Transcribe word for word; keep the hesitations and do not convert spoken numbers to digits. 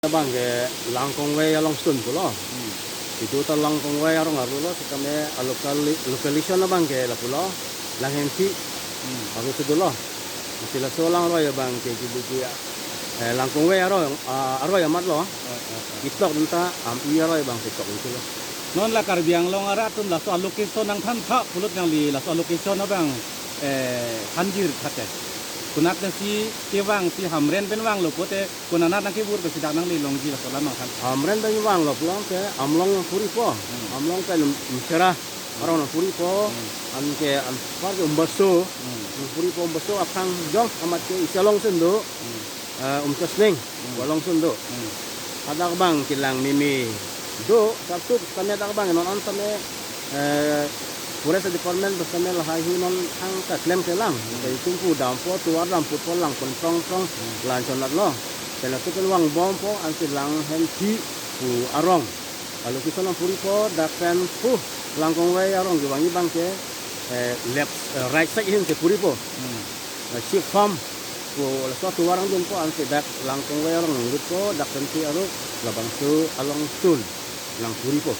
Abang ke Langkongvei along sun pulo. Hmm. Itum ta Langkongvei arong arlo lo, setame a local, location abang ke lapulo, Langhemthi. Hmm. Arlo sudulo. Sila so alangroi abang ke jadi ke, eh, Langkongvei aroi, ah, aroi amat lo. Eh, eh, eh. Itok dun ta am-i aroi abang ke tok dun lo. Non la Karbi Anglong arat atum laso a location nangthan tha pulote nangli laso a location abang, eh, thanjir thate. Konat nasi kevang si Hamren pen vanglo pulote konat nangkebur pensi dak nangli longji laso alam nangthan. Hamren pen vanglo pulang ke Amlong puripo. Hmm. Amlong ke Lum-, Lumsera. Arong nangpuripo, hmm, anke anpar ke Umbaso, hmm, nangpuripo Umbaso aphrang jong amat ke isi along sun do, hmm, eh, Umchasning, hmm, along sun do. Hmm. Hadak abang kelang meme do, sartup kami hadak abang non an tame, eh, Forest Department bas tame lahai hui non hang kaklem kelang, hmm, ke sumpu dampo, tovar dampo, po lang pon trong trong, hmm, la-an chonat lo. Pela tu pen vangbompo, ansi Langhemthi pu arong. A location nangpuripo, dak pen pu Langkongvei arong kevangji abang ke, eh, left, eh, right side ahin si puripo. Hmm. Eh, sheep farm pu laso tovar angdunpo ansi dak Langkongvei arong nangjutpo, dak pensi arlo labangso along sun nangpuripo.